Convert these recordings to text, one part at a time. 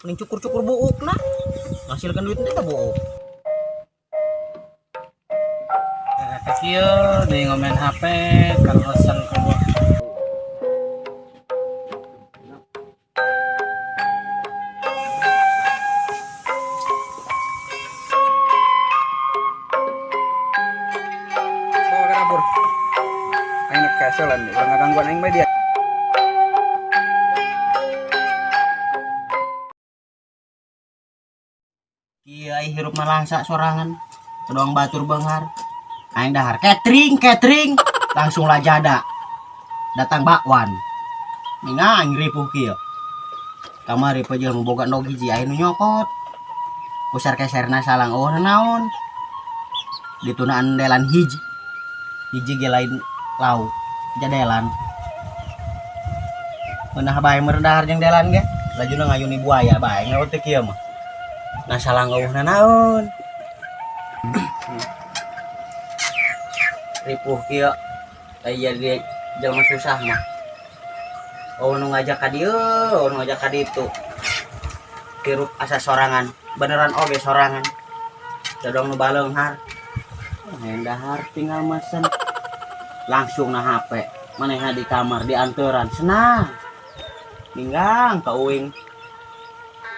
Mending cukur-cukur buuk nah. Ngasilkan duit teh buuk. Kieu deui ngomen HP kaleresan keluar. Bawa ke dapur. Aing nek keselan, ulah ngagangguan aing bae dia. Kieu ai hirup malangsa sorangan. Doang batur beunghar. Aing dahar catering, catering langsung lajada. Datang bakwan. Ninga aing ripuh kieu. Kamari pejeul boga ndog hiji aing nu nyokot. Kusar keserna salang eueuh naon. Ditunaan delan hiji. Hiji ge lain lauk jadelan. Meunah bae meureun dahar jeung delan ge. Lajuna ngayuni buaya bae ngawet teh kieu mah. Nah salang eueuh naon. Ripuh kieu aya jadi jelema susah mah. Oh nu ngajak ka dieu, oh nu ngajak ka ditu. Hirup asa sorangan, beneran oge sorangan. Dodong nu baleunghar. Hayang dahar tinggal mesen. Langsung na HP. Manehna di kamar dianteuran senang. Ninggang ka uing.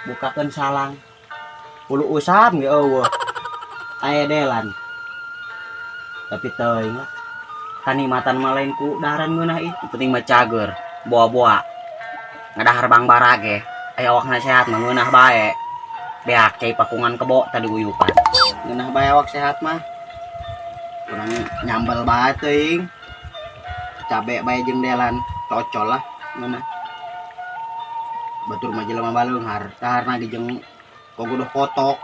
Bukakeun salang. Hulu usap ge eueuh. Aya delan. Tapi teuing lah. Kanikmatan mah lain ku daharan ngeunah ih. Penting mah cager, boa-boa. Ngadahar bangbara ge. Aya awakna sehat mah ngeunah bae. Beak cai pakungan kebo tadi guyupan. Ngeunah bae awak sehat mah. Urang nyambel bae teuing. Cabe bae jeung delan, cocol lah ngeunah. Batur mah jelema baleunghar, daharna ge jeung kogodoh kotok.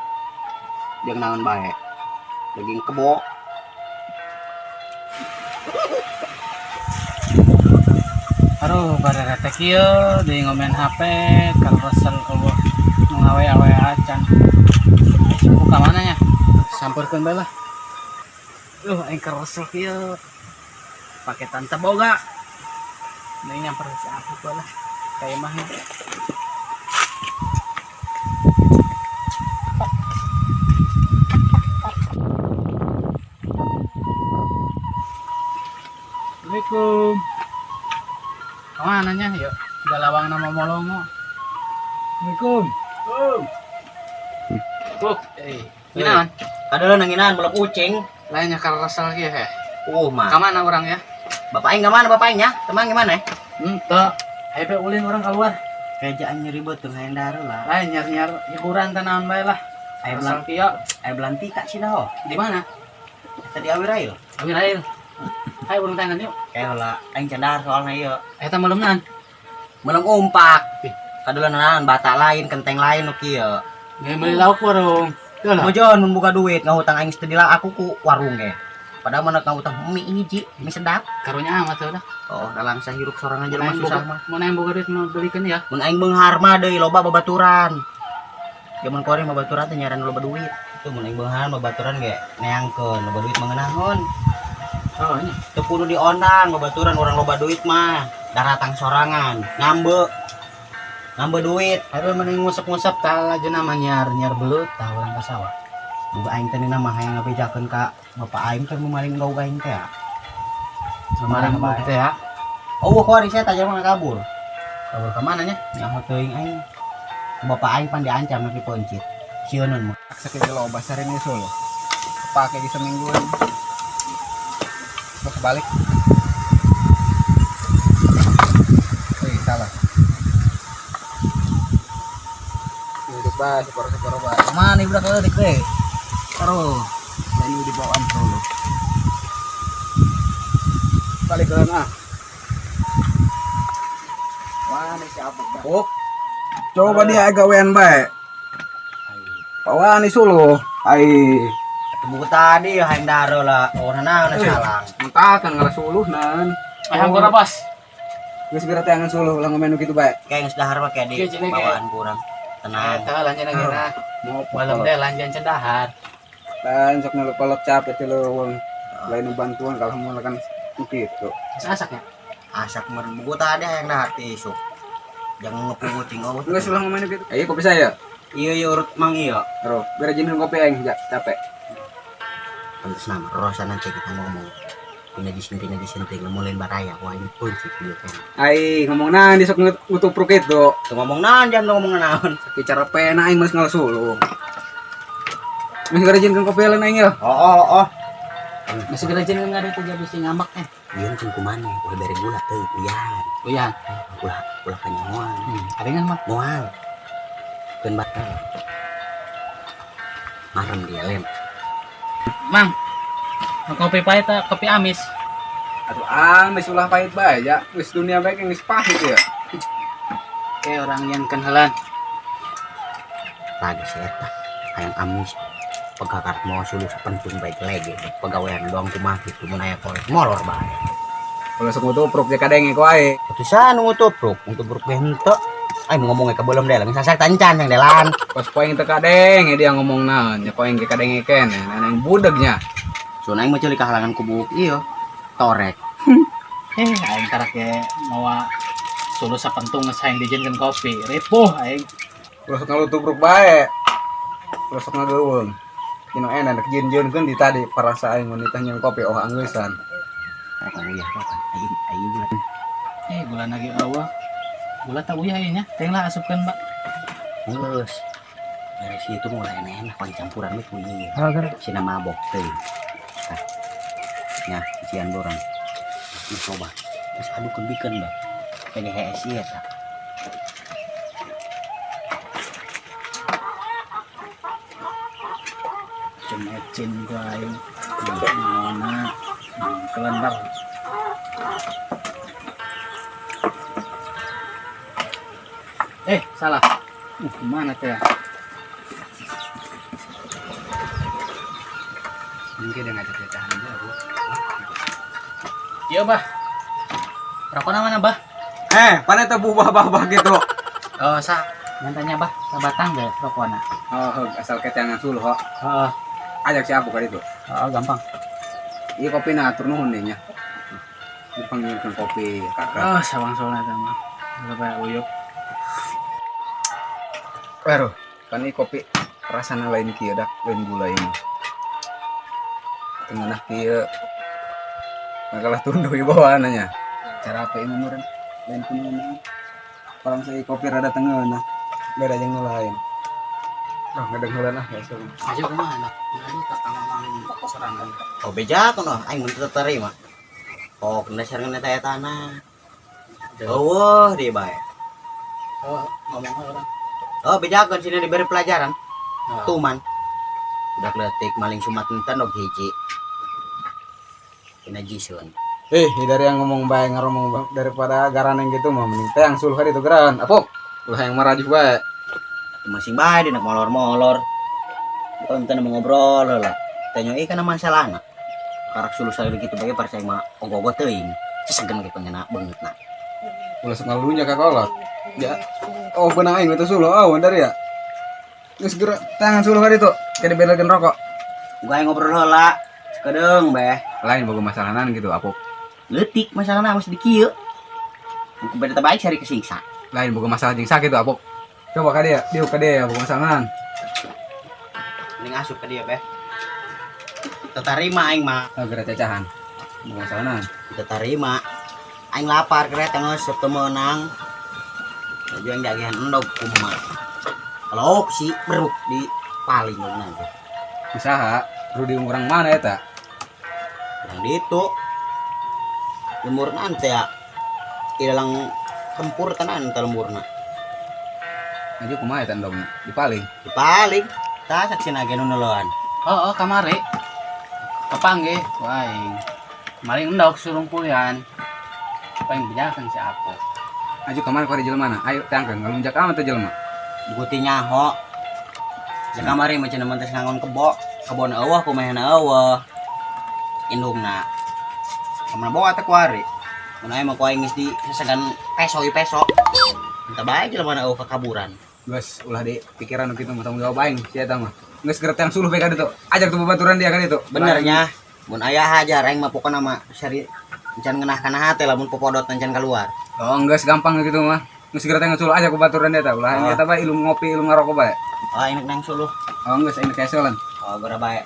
Jeung naon bae. Daging kebo. Aduh, barere teh kieu deui ngomen HP kaleresan keluar nu ngawe-awe acan. Buka mana nya? Samperkeun bae lah. Duh, aing keresel kieu. Paketan teh boga. Deui nyamper si aku bae lah. Ka imah nya. Assalamualaikum. Kemana nya? Yuk, galawang nama molongo. Assalamualaikum. Buk, ginaon? Kadeuleu nanginan belum ucing. Lainnya karesel kieu heh. Mah. Kamana urang ya? Bapak aing ka mana bapak aing nya? Teman gimana? Henteu. Ayo be ulin urang keluar. Kerjaan nyeri beuteung hayang daru lah. Lain nyar-nyar hiburan teh naon bae lah. Aya Kesel kieu. Aya belantika sih dah. Di mana? Tadi Awirail. Awirail. Ayo urang tangan yuk. Kayak lah, aing cendar soalnya ieu. Eta malemnan. Melem umpak. Kadeuleu naon bata lain, kenteng lain nu kieu. Nggak beli lauk warung. Tuh lah. Mojon mun buka duit ngahutang aing teu dilak aku ku warung ge. Padahal mana ngahutang mie hiji, mie sedap. Karunya amat tuh lah. Oh, da langsa hirup sorangan jelema susah mah. Mun aing boga duit mau belikan ya. Mun aing beunghar mah deui loba babaturan. Jaman kuari mah babaturan teh nyaran loba duit. Tuh mun aing beunghar babaturan ge neangkeun loba duit mah ngeunaheun. Oh, ini. Teu kudu diondang babaturan urang loba duit mah. Daratang sorangan, ngambe. Ngambe duit. Aduh mending ngusap-ngusap tal aja nama nyar-nyar belut tah urang ka sawah. Boga aing teh nina mah hayang ngabejakeun ka bapak aing teh maling gaung aing teh ya. Kemarin bae. teh ya. Oh, kuari saya tanya mah kabur. Kabur ke mana nya? Nyaho teuing aing. Bapak aing pan diancam nek dipencit. Sieuneun mah. Sakit loba sarene solo. Kepake di semingguan. Terus balik. Wih, salah. Hidup bae, seporo-seporo bae. Mana nih budak leutik deh? Aduh, ini dibawaan solo. Balik ke ah. Mana si Abu? Oh. Coba dia gawean bae. Bawaan nih solo. Ai. Buku tadi ya hayang daro lah. Oh, naon salang. Entah kan ngalah suluh nan. Hayang gora bos. Geus geura teh angan suluh ulah ngomen kitu bae. Kayak geus dahar mah kayak di Iya, cina, kayak. bawaan kurang. Tenang. Eta lanjut lagi nah. Mau Malam deh lanjut cendahar. Lain sok nu kolot capek teh leuweung. Lain bantuan kalau mau kan gitu. Geus asak ya. Asak meureun buku tadi hayang dahar ti isuk. Jangan ngepungu cing eueuh. Geus ulah ngomongin gitu. Ayo kopi saya. Iya iya urut mang iya. Bro, biar jinin kopi aing ja, capek. Pantes nama rosana cek kita ngomong. Pina jisin teh ngomongin baraya wah ini kunci dia kan. Ai ngomong naon di sok ngutupruk itu. Tuh ngomong naon jam ngomong naon. Saking cara pena aing geus ngalsuluh. Geus ngarejinkeun kopi lain aing ya. Oh oh oh. Masih gerejin kan ada tuh jadi si ngambek eh. Ieu cing kumane ulah bere gula teh uyahan. Uyahan. Ulah ulah kanyahoan. Aringan mah. Moal. Keun batal. Marem dia lem. Mang. Kopi pahit tak kopi amis. Atuh amis ulah pahit bae ya. Geus dunia bae geus pahit ya. Oke, orang yang kenalan. Lagi si eta hayang amis. Pegakar mau suluh sapentung baik lagi pegawaian doang kumaha kitu mun aya kolek molor bae. Kalau sok ngutupruk je kadenge ku aing. Atuh ngutupruk, ngutupruk beh henteu. Aing ngomongnya ke belum deh, sasak tancan yang delan. Pas ku aing teu kadenge dia ngomong naon, nya ku aing ge kadenge keneh, nah aing budegnya. So aing mah ceuli kahalangan ku buuk ieu. Torek. Aing tarak ge mawa suluh sapentung geus hayang dijieunkeun kopi. Ripuh aing. Ulah sok ngalutupruk bae. Ulah sok ngageuweung. Kino enak rek jieun-jieunkeun di tadi parasa aing mun ditah nyeun kopi oh anggeusan. Oh iya kan, aing aing gula. Gula lagi eueuh. Gula tak uyah ieu nya. Teh lah asupkeun, Pak. Geus. Dari situ mulai enak pan campuran we ku ieu. Sina mabok teh. Tah. Nya, isian borang. Ini coba. Terus adukeun bikeun, Bang. Pengen hees ieu tah. Cemecin gua aing. Mawana kelentar. Salah. Kemana tuh ya? Mungkin dia ngajak cacahan aja, Bu. Iya, Bah. Rokokna mana, Bah? Pana eta buah-buah gitu. Oh, sa. Nantanya, Bah, sabatang deh rokokna. Oh, asal kecangan suluh kok. Heeh. Ajak siapa kali itu? Heeh, gampang. Iya kopi na atur nuhun deh nya. Dipanggilkan kopi kakak. Oh, sawang soalnya eta mah. Ulah uyup. Aduh, kan ini kopi rasana lain kieu dak, lain gula ini. Tengah kieu. Makalah tunduh di bawah nanya. Cara apa ini meureun? Lain kuno. Orang saya kopi rada tengah nah. Beda jeung nu lain. Oh, ngedengeulan ah ya so. Aja kumaha anak. Aduh, tak ngomongin serangan. Oh beja kono aing mun teu terima. Oh, kena sareng eta etana. Eueuh di bae. Oh, ngomong orang. Oh, bejakeun sini diberi pelajaran. Oh. Tuman. Udah leutik maling sumat enten dog hiji. Kena jisun. Dari yang ngomong bae ngaromong daripada garaneng gitu mah mending teh yang suluh itu geran. Apok? Ulah yang marajuh bae. Masing bae dina molor-molor. Bukan enten mau ngobrol lah. Tanya ieu kana masalahna. Karak suluh saya gitu bae percaya mah ogogo teuing. Sesegen ge pengena beungeutna. Ulah sok ngalunya ka kolot. Ya. Oh, beunang aing itu suluh. Oh, dari ya. Geus geura tangan suluh ka ditu. Kayak dibelkeun rokok. Gua ngobrol heula. Sakedeung beh. Lain boga masalahan gitu, apok. Leutik masalahna mesti dikieu. Ku beda baik cari kesingsa. Lain boga masalah jeung sakit tuh, apok. Coba ka dia, diuk ka dia boga masalahan. Mending asup ke dia beh. Terima aing mah. Oh, geura cacahan. Boga masalahan. Terima. Aing lapar kereta ngeuseup teu meunang. Baju yang dagihan endog kumaha. Kalau si beruk di paling nanti. Usaha, Rudi urang mana eta? Urang ditu. Lemur nanti ya. Ilalang kempur tenan teh lemurna. Aja kumaha eta endogna? Di paling. Di paling. Tah saksina ge nu neuleun. Oh, kamari. Kapanggih ku aing. Maling endog surung kulian. Paling bejakeun si Apo. Aju kemana kau di jelema mana? Ayo tangkeun ngalunjak amat teh jelema. Bukuti nyaho. Ja kamari mah cenah teh ngangon kebo. Kebon eueuh kumehna eueuh. Indungna. Kamana bawa teh kuari. Mun aya mah ku aing geus di sesegan peso ieu peso. Entah bae jelema na eueuh kakaburan. Geus ulah di pikiran nu kitu mah tanggung jawab aing si eta mah. Geus geura tang suluh bae ka ditu. Ajak tuh babaturan dia ka ditu. Bener nya. Mun aya hajar aing mah pokona mah seri encan ngeunah kana hate lamun popodot encan keluar. Oh, geus gampang gitu mah. Geus segera teh suluh aja ku baturan eta ulah Oh. eta bae ilu ngopi ilu ngarokok bae. Oh, ini nang suluh. Oh, geus aing keselan. Oh, gora bae.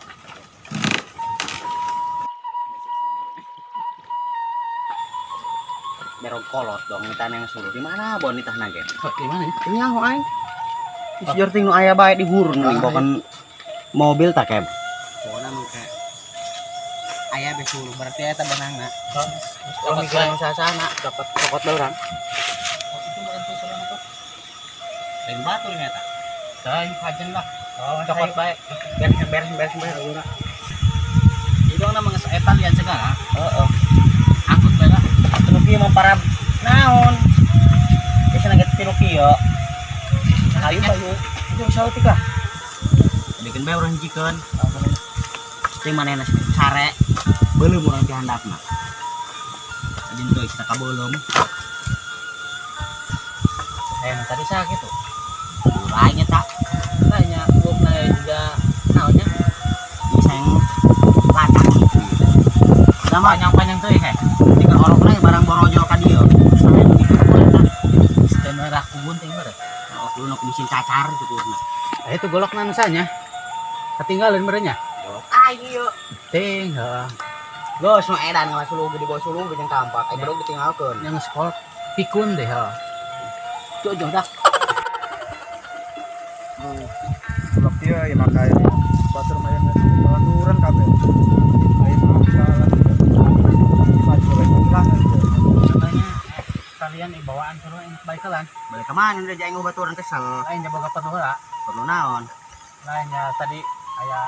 Berog kolot dong nita nang suluh. Di mana bon nitah nage? Oh, di mana ya? Nyaho aing. Geus jor ting nu aya bae di hurun nih bokan mobil tak kem. Pokona mah kayak aya be suluh berarti eta benangna. Kalau Cokot mikir bae. nu sasana dapat cokot bae urang. Oh, itu meureun tuh suluhna tuh. Lain batur nya eta. Teuing kajen lah. Oh, Cokot bae. Beres beres beres beres. Itu nama geus eta lian segala. Heeh. Angkut bae lah. Tilu kieu mah para naon. Biasa nage tilu kieu. Ayo bayu. Itu sautik lah. Bikin bae urang jikeun. Teh manehna sare. Beuleum urang ti handapna. Ajeun teu isi ka beuleum. Eh, tadi sah gitu. Aing eta Tanya buukna juga naonnya? bisa yang lacak gitu. Sama Panjang-panjang teuing heh. tinggal orok lagi barang borojol ka dieu. Sampe begitu eta. Sistem merah kubun teh meureun. Oh, dulu nu mesin cacar cukurna. Eh, itu golokna nu sanya. Ketinggalan meureun nya. Golok aing ieu. Ting, heeh. Geus nu edan ngawas suluh di bawah suluh jeung kampak. Ai bedog ditinggalkeun. Yang sekolah pikun deh, heeh. Jojoh dah. Blok ieu ya maka batur mah yang talanduran kabeh. Lain mah salah. Maju lain hilang. Katanya kalian bawaan terus enak baik kelan. Balik ke mana udah jaing baturan kesel. Lain boga perlu heula. Perlu naon? Lainnya tadi aya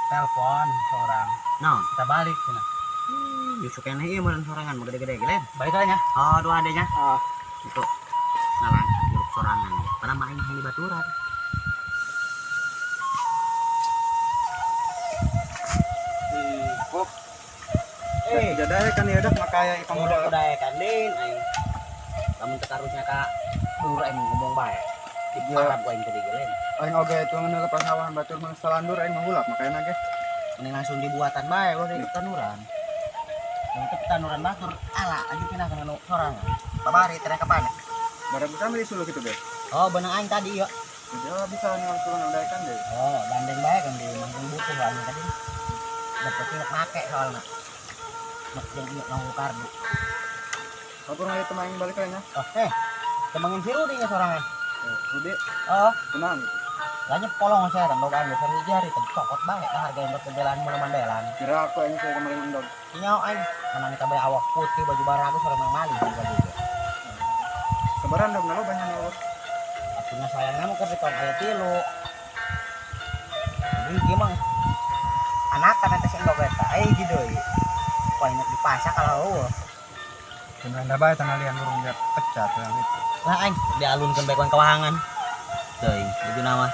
telepon seorang. Naon? Kita balik cenah. Justru keneh ieu meureun sorangan mah gede-gede gelen. Balik lah nya. Oh, dua adanya. Ah. Itu. Nah, langsung hirup sorangan. Karena mah aing di baturan. Kok jadaya kan ya dak makaya Pemuda pemuda. udah kan din aing. Lamun teu karunya ka dulur aing ngomong bae. Diparab ku aing tadi gelen. Aing oge itu ngeun pasawahan batur mah salandur aing mah makanya ge. Mending langsung dibuatan bae ulah di tanuran. Yang teu tanuran batur ala aja pindah ke nu sorangan. Babari teh kapan? Barang bisa beli suluh gitu deh. Oh, benang aing tadi ya. Jadi bisa nih suluh nang daekan deh. Oh, gandeng bae kan di manggung butuh aing tadi. Dapet nek make soalna. Nek jeung ieu nang kardu. Batur mah itu main balik lainnya. Oh, temangin si Rudi nya sorangan. Rudi, Oh, tenang. Lanya polong saya kan loba aing geus jari teh cokot bae tah harga yang berkebelaan mula mandelan. Kira aku aing saya kemarin endog. Nyaho aing menang kabeh awak putih baju baragus orang mang maling juga juga. Sebaran dong lo banyak lo. Atunya sayangna mah keur di aya tilu. Jadi ieu mah anakan eta si endog eta euy di deui. Wah enak dipasak kalau eueuh. Beneran dah bae tanah lian burung dia pecah tuh yang itu. Lah aing dialunkeun bae ku kawahangan. Teuing baju nama.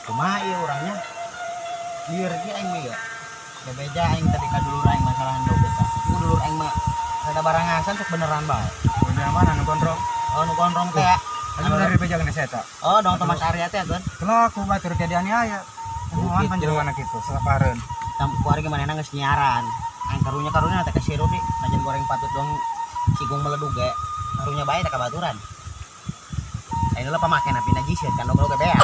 Kumaha ieu urangnya? Lieur ge aing mah ieu. Bebeja aing tadi ka dulur aing masalah endog eta. Ku dulur aing mah rada barangasan sok beneran bae. Udah mana nu gondrong? Oh nu gondrong teh. Anu dari beja geus eta. Oh dong Thomas Arya teh kan. Kelaku batur ke dianiaya. Nuhan Gitu. panjenengan kitu sapareun. Tam kuari manehna geus nyiaran. Aing karunya-karunya teh ka si Rudi najan goreng patut dong sigung meledug ge. Karunya bae teh ka baturan. Aing lah pamakena pina jisieun kan dog ge beak.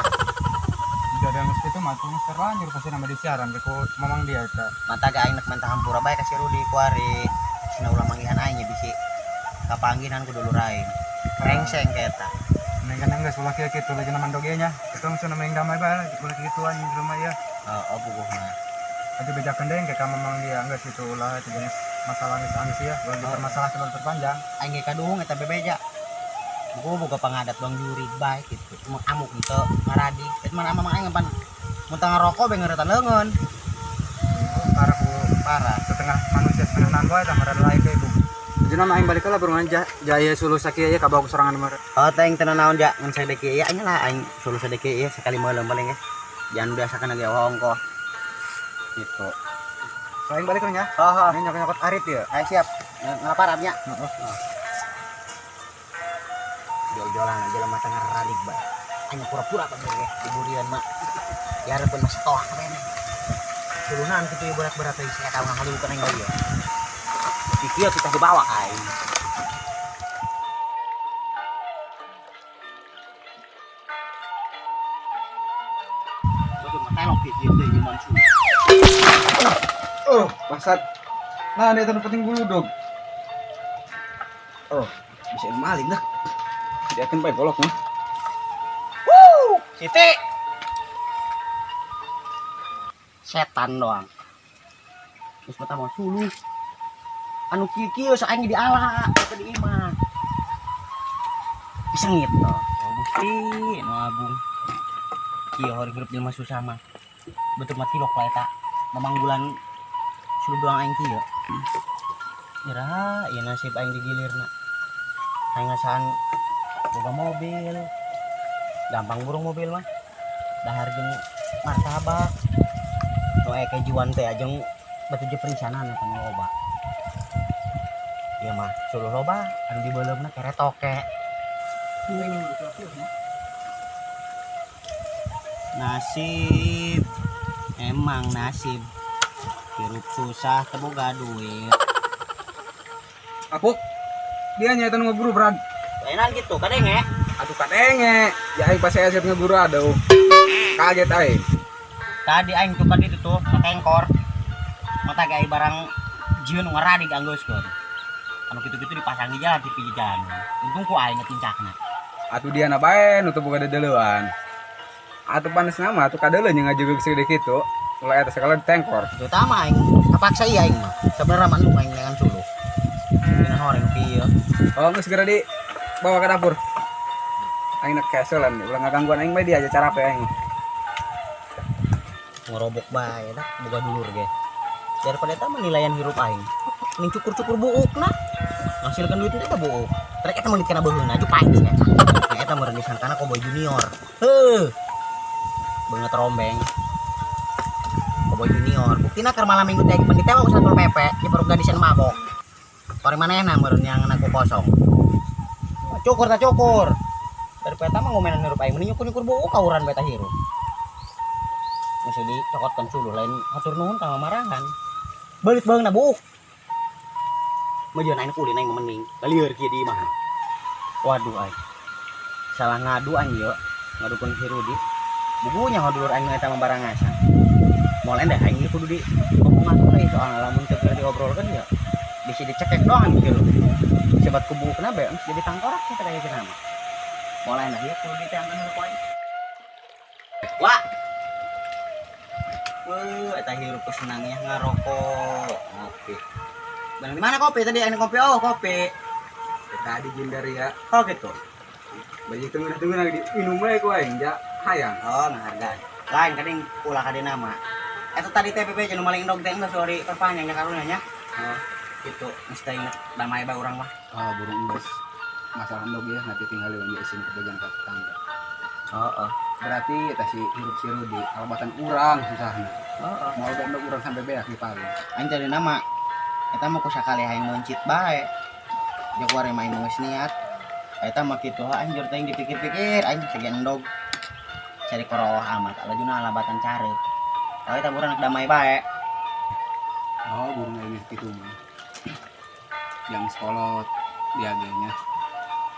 Udah ada geus kitu mah tuh geus terlanjur pasti nama disiaran ke ku mamang dia eta. Mata ge aing nek menta hampura bae ka si Rudi kuari. Sina ulah manggihan aing nya bisi kapanggihan ku dulur aing. Rengseng ka eta. Mending kan geus ulah kieu kitu lagi nama dog nya. Itu langsung nama yang damai bae ulah kituan di rumah ya. Oh, oh puguh mah. Aja bejakeun deui ke ka mamang dia geus itu ulah itu jenis masalah geus angis ya. Ulah dipermasalah terlalu terpanjang. Aing ge kaduhung eta bebeja. Buku boga pangadat dong jurig bae kitu. Emang amuk henteu ngaradik. Eta mah mamang aing pan mun teu ngarokok be ngeuretan leungeun. Parah ku Parah. setengah manusia setengah nan wae tah rada lain ke ibu. Jadi nama aing balik lah burungan jaya suluh sakieu ya kabawa sorangan mah. Oh teh teu naon ja ngan sadeki ieu aing lah aing suluh sadeki ieu sekali meuleum paling ge. Jangan biasakan lagi ongkoh. Gitu. So aing balik lah nya. Oh, oh. Ini nyokot-nyokot arit ya. Ayo siap. Ngalapar abnya. Heeh. Jol-jolan aja lah mata ngaradik bae. Hanya pura-pura apa ge diburian mah. Ya pun masih toh kabeh. Turunan kitu ieu berat-berat teh saya tahu ngahaliukeun aing ieu. Pikir kita dibawa aing. Ieu teh zaman susah. Oh, bangsat. Nah, dia nu penting buludog. Oh, bisa maling dah. Diakeun bae golok mah. Siti. Setan doang. Geus mata mau suluh. Anu kieu-kieu sok aing diala ke di imah. Sengit toh. Oh, Gusti, nu agung. Kieu hoream hirup jelema susah mah. Betul mati lok lah eta. Mamanggulan suluh doang aing kieu. Iraha ieu nasib aing digilirna. Aing ngasaan boga mobil. Gampang burung mobil mah. Dahar jeung martabak. Nu aya kejuan teh jeung batu jepri sana eta mah loba. Ieu mah suluh loba anu dibeuleumna kere toke. Nasib emang nasib hirup susah teu boga duit. Apuk. Dia nyata nu ngeguru, Brad. Enak gitu kadenge. Atuh kadenge. Ya aing pas saya ngeguru aduh. Kaget aing. Tadi aing tuh kan itu tuh katengkor. Mata gaya barang jieun nu ngaradig anggeuskeun. Anu kitu-kitu dipasang di jalan di pinggir jalan. Untung ku aing ngetincakna. Atuh dia na bae nu teu boga dedeleuan. Atuh panas nama atuh kadeuleu nya ngajegeug segede kitu. Mulai eta segala ditengkor. Terutama aing kapaksa ieu aing mah. Sebenarnya mah lu aing dengan suluh. Dina horeng pieu. Oh, geus segera dibawa ke dapur. Aing nak keselan, ulah ngagangguan aing bae dia aja cara aing. Ngerobok bae dah boga dulur ge. Daripada eta mah nilaian hirup aing. Mending cukur-cukur buukna. Ngasilkeun duit teh buuk. Trek eta mah dikena beuheuna aju paing sih eta. Nah, eta meureun disangkana Cowboy Junior. Heuh. Beungeut rombeng. Cowboy Junior. Buktina keur malam minggu teh pan ditewak ku Satpol PP, di perut gadis anu mabok. Kore manehna meureun yang aku kosong. Cukur tak cukur. Daripada eta mah ngomenan hirup aing mending nyukur-nyukur buuk kauran bae tah hirup. Mesti dicokotkeun suluh lain hatur nuhun ka marahan. Beulit beungna buuk. Meujeun aing kulin aing mah mending. Balieur kieu di imah. Waduh aing. Salah ngadu aing ieu. Ngadukeun si Rudi. Bubunya dulur aing eta mah barangasan. Moal endah aing ieu kudu di omongan we soalna lamun teu keur diobrolkeun ya bisa dicekek doang gitu loh. Sebat kubu kenapa ya? Jadi tangkorak kita kayak gini mah. Moal endah ieu kudu diteangan heula ku aing. Wah. Wah, eta hirup kesenangnya ngarokok ngopi. Barang di mana kopi tadi? Ini kopi, oh kopi. Tadi jeung dari ya. Oh gitu. Baju tunggu-tunggu lagi minum bae ku aing ja hayang. Oh, ngahargaan. Lain kadang ulah kade nama. Eta tadi TPP jeung maling endog teh geus sorry perpanjang nya karunya nya. Oh, Gitu, mesti inget damai bae urang mah. oh burung geus masalah endog ya nanti tinggal di isin kebagian ka tetangga. Heeh. Berarti eta si hirup si Rudi kalebatan urang susahna. Heeh. Mau endog urang sampai beak di paling. Aing tadi nama eta mah ku sakali hayang meuncit bae. Jeung kuari mah aing geus niat. Eta mah kitu aing jur teh dipikir-pikir aing segi endog. Cari koroh amat alajuna alabatan care. Tapi eta urang damai bae. Oh, burung ini kitu mah. Yang sekolot dia ge nya.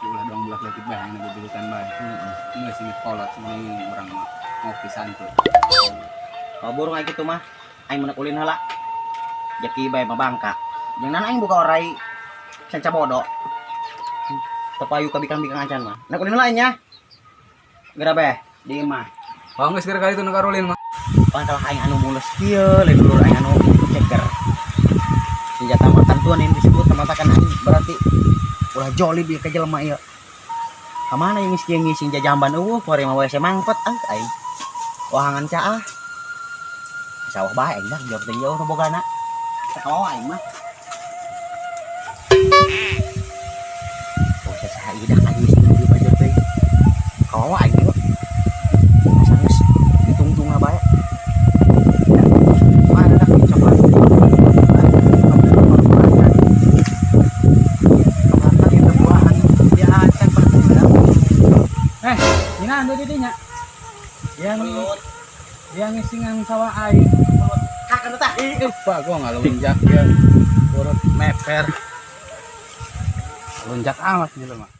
Ulah doang belah leutik bae hayang bubulutan bae. Heeh. Geus inget kolot mending urang mah ngopi santuy. Kalau burung aing kitu mah aing menek ulin heula. Jeki bae mah bangka. Jeung nana aing buka orai sanca bodo. Tepayu ka bikang-bikang acan mah. Nek ulin heula nya. Geura bae di imah. Oh, geus geura kali itu nu karulin mah. Pangkal aing anu mules kieu, lain dulur aing anu ceger. Senjata makan tuan yang disebut matakan aing berarti ulah joli dia ke jelema ieu. Kamana yang geus ngising jajamban eueuh kuari mah WC mangkot ah aing. Wahangan caah. Sawah bae aing dah jauh teh jauh nu bogana. Sakawawa aing mah. Oh, saha ieu dah aing sing di bajur teh. Kawawa aing ieu. Asa geus ditungtung bae. Mana dah coklat. Coklat itu buahan dia acan pertama. Eh, ina anu di dinya. Yang yang ngisingan sawah aing. Kak tah. Ih, pak gua ngalunjak ya. Urut meper. Lunjak amat gitu mah.